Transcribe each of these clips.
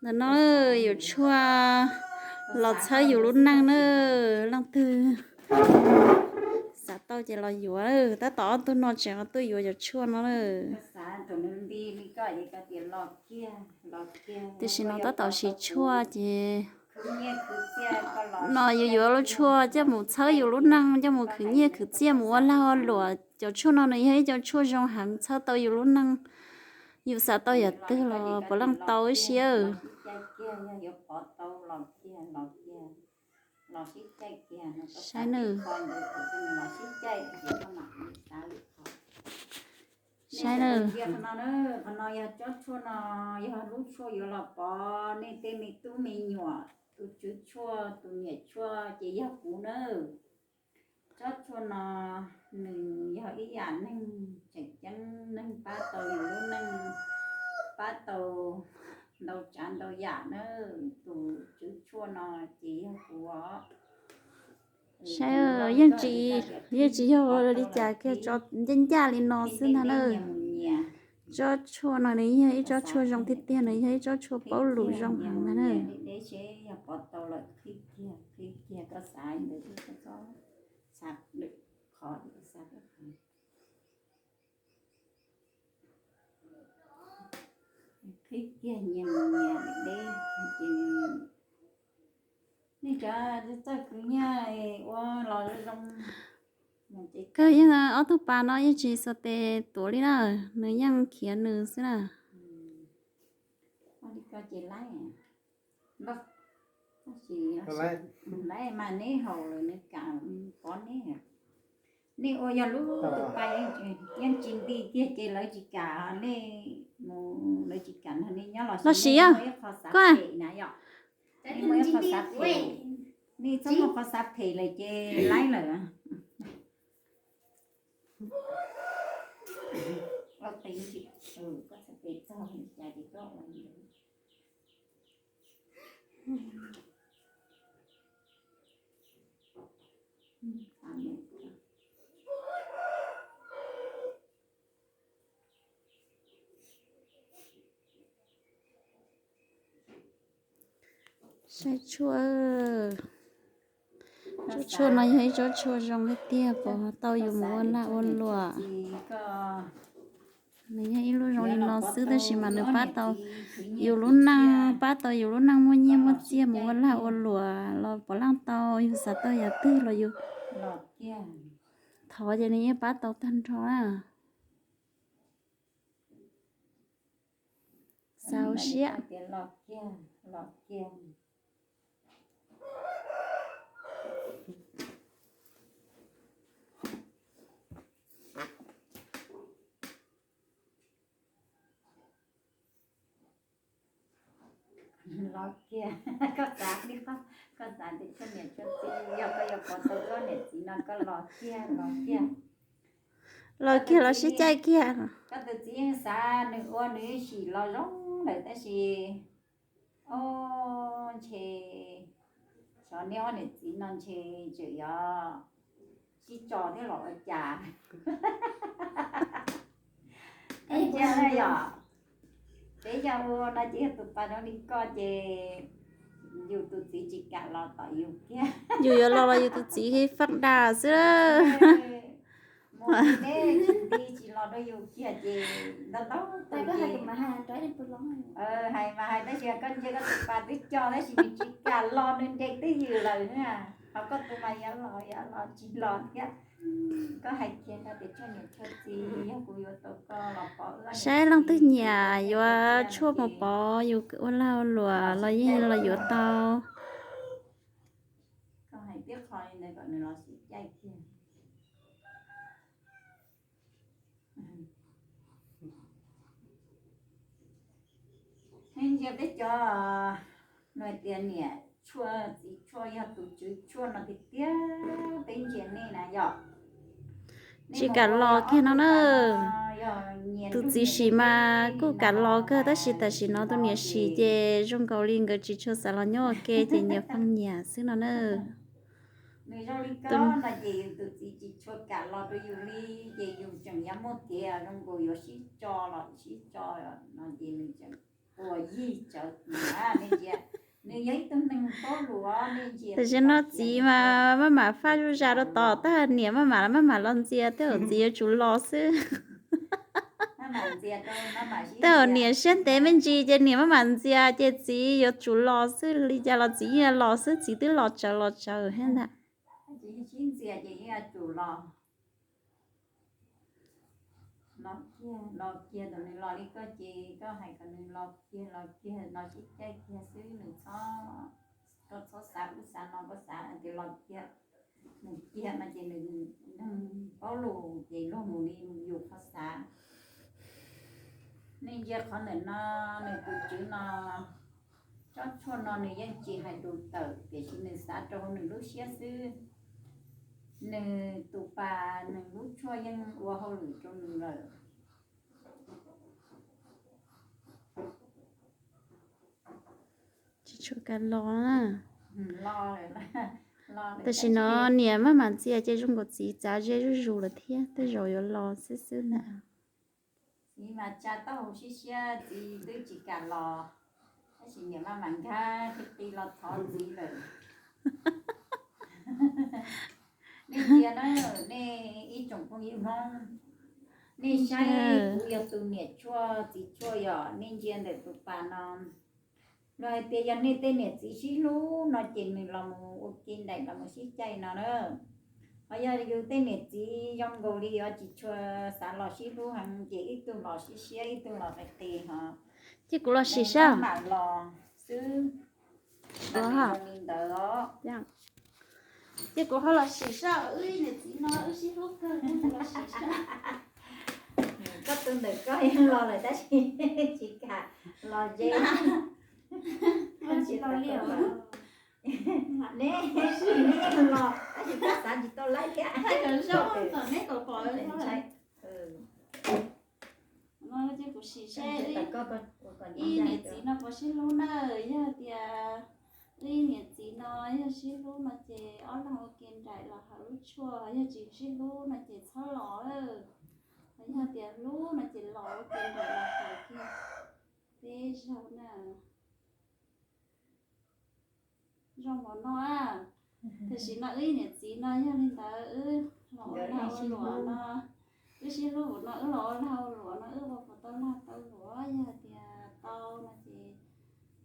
Ntawm no yuav tshuaj los txhawb yus lub neej na. Leej twg xav tau ces los yuav. Tab tom ob tug no tseem tuaj yuav cov tshuaj no na. Tiam sis no tab tom siv tshuaj ces no yus yuav lub tshuaj coj mus txhawb yus lub neej, coj mus khwv nyiaj khwv txiaj, mus ua lag ua luam. Cov tshuaj no nws yog ib co tshuaj zoo heev, txhawb tau yus lub neej, yus xav tau yam twg los puav leej tau ib siab. Saib na, saib na. Qhov no yog tsob tshuaj no, yog lub tshuaj yuav los pov nej tej me tub me nyuam, tus tswv tshuaj, tus niam tshuaj ces yog kuv nawb. Tsob tshuaj no nws yog ib yam neeg tseem ceeb, neeg pab tau yus lub neej, pab tau ntau tsav ntau yam na. Tus tswv tshuaj no ces yog kuv os. Saib, yeej tsis, yeej tsis yog li cas kiag, tso ncaj ncaj li no xwb ntag na. Tsob tshuaj no nws yog ib tsob tshuaj zoo tiag tiag, nws yog ib tsob tshuaj paub lus zoo heev ntag na. Qhib kiag nyias mus nyias deb ces nej cov txawj khwv nyiaj ua los zoo. Kawg yeej, ob tug pas no yeej tsis xuas tes tuav li na, nws yeej khiav nws xwb na. Lawv mas neb haus lawm nws kam pov neb. Nej ua yog lub tus pas yeej tsis nti tiag ces lawv tsis kam nej mus, lawv tsis kam nrog nej nyob los sis nej muaj ib qho xav phem na yom. Nej muaj ib qho xav phem, nej txhob muaj qho xav phem lawm ces laib lawm. Saib tshuaj, tsob tshuaj no yog ib tsob tshuaj zoo tiag tiag, pov tau yus mus ua lag ua luam. Nws yog ib lub zoo li no xwb tab sis mas nws pab tau yus lub neej, pab tau yus lub neej muaj nyiaj muaj txiaj mus ua lag ua luam los puav leej tau, yus xav tau yam twg los yus thov ces nws yeej pab tau tag nrho na. Xav siab. Los kiag, koj xav li qhov, koj xav tias tshuaj niam tshuaj txiv, yog koj yuav pov tau koj niam txiv no koj los kiag, los kiag. Los kiag los sib caij kiag. Koj tus txiv yeej xav nws ua nws sim los zoo lawm tab sis, o, ntshe xyov niaj ob niam txiv no ntshe tseem yuav sib tso thiab los ua cas. Ntsia na yom, peb yog ua no ces yog tus pas zoo li koj ces yus tus txiv tsis kam los tom yus kiag. Yus yuav los los yus tus txiv faj da xwb. Mus neb tsis nti tsis los rau yus kiag ces ntau ntau tus ces, hais mas hais tab sis koj ntsia koj tus pas twb co tab sis nws tsis kam los, nws nres twb ywm lawm na. Ho koj tus mas yuav los yuav los tsis los thiab. Koj hais kiag no tias tshuaj niam tshuaj txiv, yog kuv yuav tau koj los pov wb. Saib leej twg nyiam yuav tshuaj mus pov yus ua lag ua luam los yeej los yuav tau. Koj hais tib qho li ntawd kom nws los sib caij kiag. Peb ntsia peb cov, nws tias niam tshuaj txiv tshuaj yog tus tswv tshuaj no tiag tiag, peb ntsia nej na yom. Tsis kam los kiag no na. Tus txiv sim mas kuj kam los kawg tab sis tam sim no tus niam sim ces zoo nkaus li nkawd tsis tshua xav los nyob ua ke ces nyias pheej nyiam xwb no na. Nws zoo li koj no ces yus tus txiv tsis tshua kam los rau yus li, ces yus tseem yuav muaj kev zoo nkaus yuav sib tso los sib tso no ces Yij tsawv, nej ntsia, nws yog ib tug neeg paub lus, nej ntsia. Tam sim no txiv mas maj mam faj zuj zam rau tom, tab niam maj mam maj mam los ntxias, tej zaum txiv yuav tsum los xwb. Tej zaum niam siab ntev me ntsis ces niam maj mam ntxias ces txiv yuav tsum los xwb, li cas los txiv yeej los xwb, txiv twb los tsawv los tsawv thiab ntag. Los kiag, los kiag, thaum nws los li koj ces koj hais kom nws los kiag, los kiag, los sib caij kiag xwb, nws txhob, koj txhob xav ub xav no, koj xav tias los kiag, mus kiag no ces nws neeg paub lus ces luag mus li yus qhov xav. Nej ntsia qhov ntawm no, nws tus tswv no, tsob tshuaj no nws yeej tsis hais lus tawm, tiam sis nws xav rau hauv nws lub siab xwb. Nws tus pas nws lub tshuaj yeej ua hauj lwm rau nws lawm. Tsis tshua kam los na. Tam sim no niam maj mam ntxias ces zoo nkaus txiv txav ze zuj zus lawm thiab, tej zaum yuav los xwb xwb ntag. Txiv mas tsa taub hau siab siab, txiv twb tsis kam los, tab sis niam maj mam nkag qi qi los thov txiv lawm. Nej ntsia na, nej ib tsoom phooj ywg Hmoob, nej saib kuv yog tus niam tshuaj txiv tshuaj yom, nej ntsia ntawm tus pas no. Luag hais tias yog nej tej niam txiv sib hlub no ces nws los mus ua ke nraim los mus sib caij no na. Ho yog yus tej niam txiv zoo nkaus li os tsis tshua xav los sib hlub heev ces ib tug los siab siab ib tug los qis qis ho. Ces kuv los sim seb. Mam los xwb. Li ntawd os. Ces kuv ho los sim seb, wb niam txiv no wb sib hlub kawg, kuv los sim seb. Koj tus ntawm koj yeej los lawm tab sis tsis kam los ze. Tsis los li os. Neb, neb yeej los tab sis koj xav tsis tau laib thiab. Thaij kom zoo, kom neb kom pom. No ces kuv sim seb ib niam txiv no puas sib hlub na. Yog tias ib niam txiv no yog sib hlub no ces ob leeg ua ke nraim los haus lub tshuaj, yog tsis sib hlub no ces txhob los. Yog tias hlub no ces los ua ke nraim los haus kiag peb zaug na. Zoo npaum no, tam sim no wb niam txiv no yog li ntawd wb los ua lag ua luam no, wb sib hlub npaum no wb los ua lag ua luam no wb ua puas tau lag tau luam, yog tias tau no ces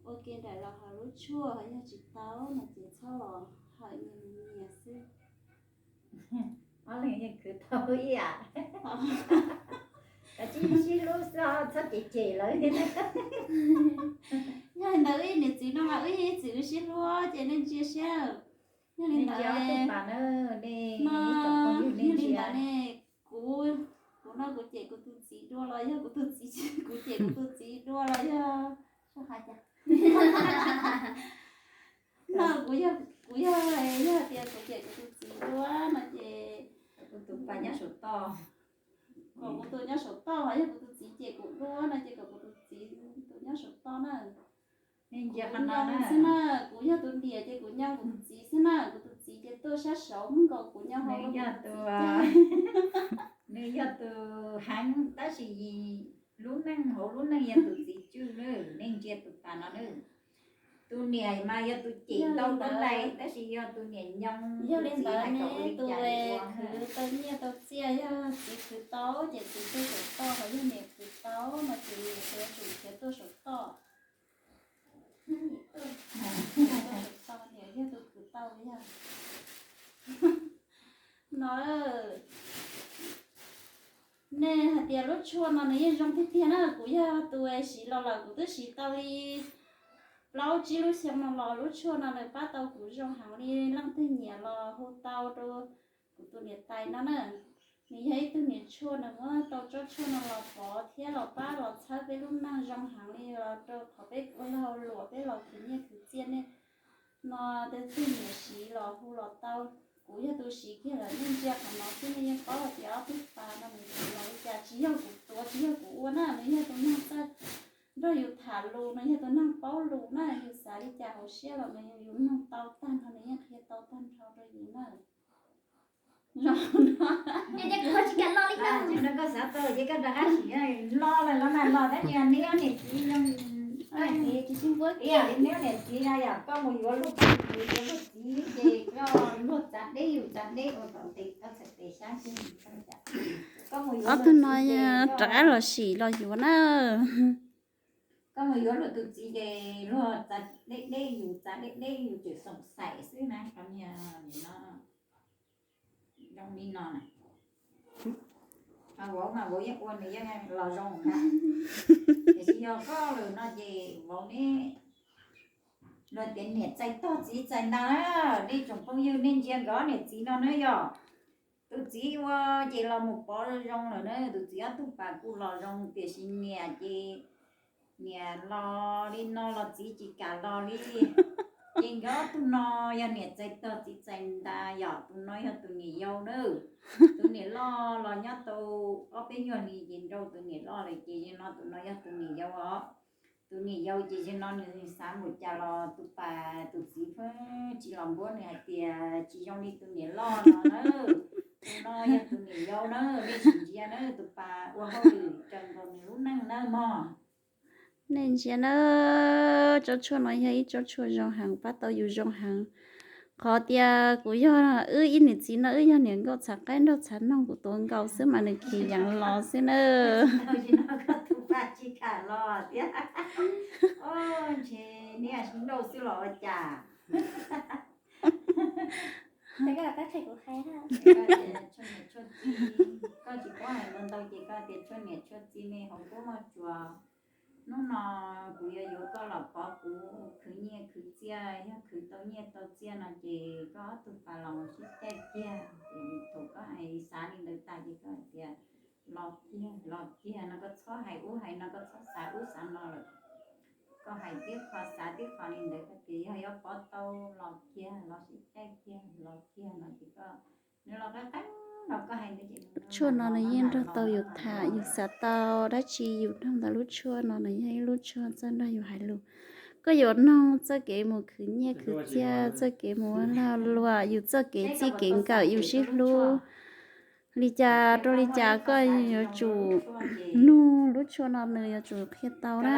ua ke nraim los haus lub tshuaj, yog tsis tau no ces txhob los hawm nyias nyias xwb. Ob leeg yeej khwv tau ib yam. Kav tsij sib hlub xwb, txhob cem cem lawv. Yog li ntawd wb niam txiv no mas wb ib txwm sib hlub ces nej ntsia siab. Yog li ntawd, yog li ntawd ne, kuv, kuv no kuv cem kuv tus txiv dua los yog kuv tus txiv, kuv cem kuv tus txiv dua los yog, no kuv yog, kuv yog, yog tias kuv cem kuv tus txiv dua no ces kuv tus pas nyob saum toj, kom kuv tus nyob saum toj, ho yog kuv tus txiv cem kuv dua no ces kom kuv tus txiv tus nyob saum toj na. Kuv nyob xwb na, kuv yog tus niam ces kuv nyob kuv tus txiv xwb na, kuv tus txiv ces tuaj sab saud nkaus kuv nyob hauv. Nws yog tus heev tab sis lub neej hauv lub neej yog tus txiv tswj na, nej ntsia tus pas no na. Tus niam mas yog tus cem tau tau lais tab sis yog tus niam nyob. Yog li ntawd ne, tus khwv tau nyiaj tau txiaj yog txiv khwv tau ces txiv tuaj saum toj, ho yog niam khwv tau no ces niam yuav tsum khiav tuaj saum toj. Niam yog tus khwv tau yog no. Nej hais tias lub tshuaj no nws yeej zoo tiag tiag na, kuv yog tus siv los lawm kuv twb siv tau li plaub tsib lub xyoo no los lub tshuaj no nws pab tau kuv zoo heev li leej twg nyiam los hu tau rau kuv tus niam tais no na. Nws yog ib tug niam tshuaj, nws muab tau tsob tshuaj no los pov thiab los pab los txhawb peb lub neej zoo heev li los rau qhov peb ua lag luam peb los khwv nyiaj khwv txiaj nej no, tej tug niam siv los hu los tau. Kuv yog tus siv kiag lawm, nej ntsia qhov no xwb nej yeej paub hais tias ob tug pas no nws siv los li cas, tsis yog kuv tuav tsis yog kuv ua na, nws yog tus neeg txawj nrog yus tham lus, nws yog tus neeg paub lus na, yus xav li cas hauv siab los nws yus mloog tau tag nrho, nws yeej qhia tau tag nrho rau yus na. Zoo no. Ces kuv ho tsis kam los li ntawd. Ces no koj xav tau ces koj rov qab sim los lawm los mas los tab sis neb ob niam txiv zoo, Ib yam li niam txiv no yom, koj mus yuav luag txiv, yuav luag txiv ces koj luag txav deb yus txav deb ua kom ntev koj txhais tes xyab xwb. Koj mus yuav ob tug no rov qab los sim los yuav na. Koj mus yuav luag tus txiv ces luag txav deb deb yus txav deb deb yus tseem xoom xaim xwb na, qhov niag no zoo li no na. Vauv mas vauv yeej ua nws yeej los zoo na. Tiam sis yog koj lawm no ces vauv ne, luag tias niam txais tog txiv txais ntag na. Nej tsoom phooj ywg nej ntsia nkawd niam txiv no na yom. Tus txiv ua ces los mus pov zoo zoo lawm na, tus txiv ob tug pas kuj los zoo tiam sis niam ces niam los li no los txiv tsis kam los li. Ces nkawd ob tug no yog niam txais tog txiv txais ntag yom, tus no yog tus niam yau na. Tus niam loj los nyob tau ob peb nyuag hli ces nrauj tus niam loj lawm ces yog no tus no yog tus niam yau os. Tus niam yau ces yog no nws xav mus cas los tus pas tus txiv pheej tsis los npuab nws hais tias tsis zoo li tus niam loj no na. Tus no yog tus niam yau na, nej sim ntsia na, tus pas ua hauj lwm raws nkaus nws lub neej na mog. Nej ntsia na, tsob tshuaj no yog ib tsob tshuaj zoo heev, pab tau yus zoo heev. Qhov tias kuv yog wb ib niam txiv no wb yog niam nkauj txhav qaib nraug txhav noog kuv tuav nkaus xwb mas nws khiav yeev los xwb na. Tus pas tsis kam los thiab. Ntshe niam sib nrauj xwb los ua cas. Koj tsis paub hais ntau ntau ces koj tias tshuaj niam tshuaj txiv me hauv kub moj tsuas. Hnub no kuv yuav yuav koj los pov kuv khwv nyiaj khwv txiaj, yog khwv tau nyiaj tau txiaj no ces koj ob tug pas los sib caij kiag. Ces thaum koj hais xav li ntawd tas ces koj hais tias los kiag los kiag no, koj txhob hais ub hais no, koj txhob xav ub xav no lawm. Koj hais tib qho xav tib qho li ntawd, koj tias yog yuav pov tau los kiag los sib caij kiag los kiag no ces koj, nws los qeeb qeeb los koj hais ntawd ces tshuaj no nws yeej nrog tau yus tham, yus xav tau dab tsi yus nug ntawm lub tshuaj no, nws yog ib lub tshuaj txawj nrog yus hais lus. Koj yuav noog txoj kev mus khwv nyiaj khwv txiaj, txoj kev mus ua lag luam, yus txoj kev txij kev nkawm, yus sib hlub li cas rau li cas koj yuav tsum nug lub tshuaj no nws yuav tsum qhia tau na.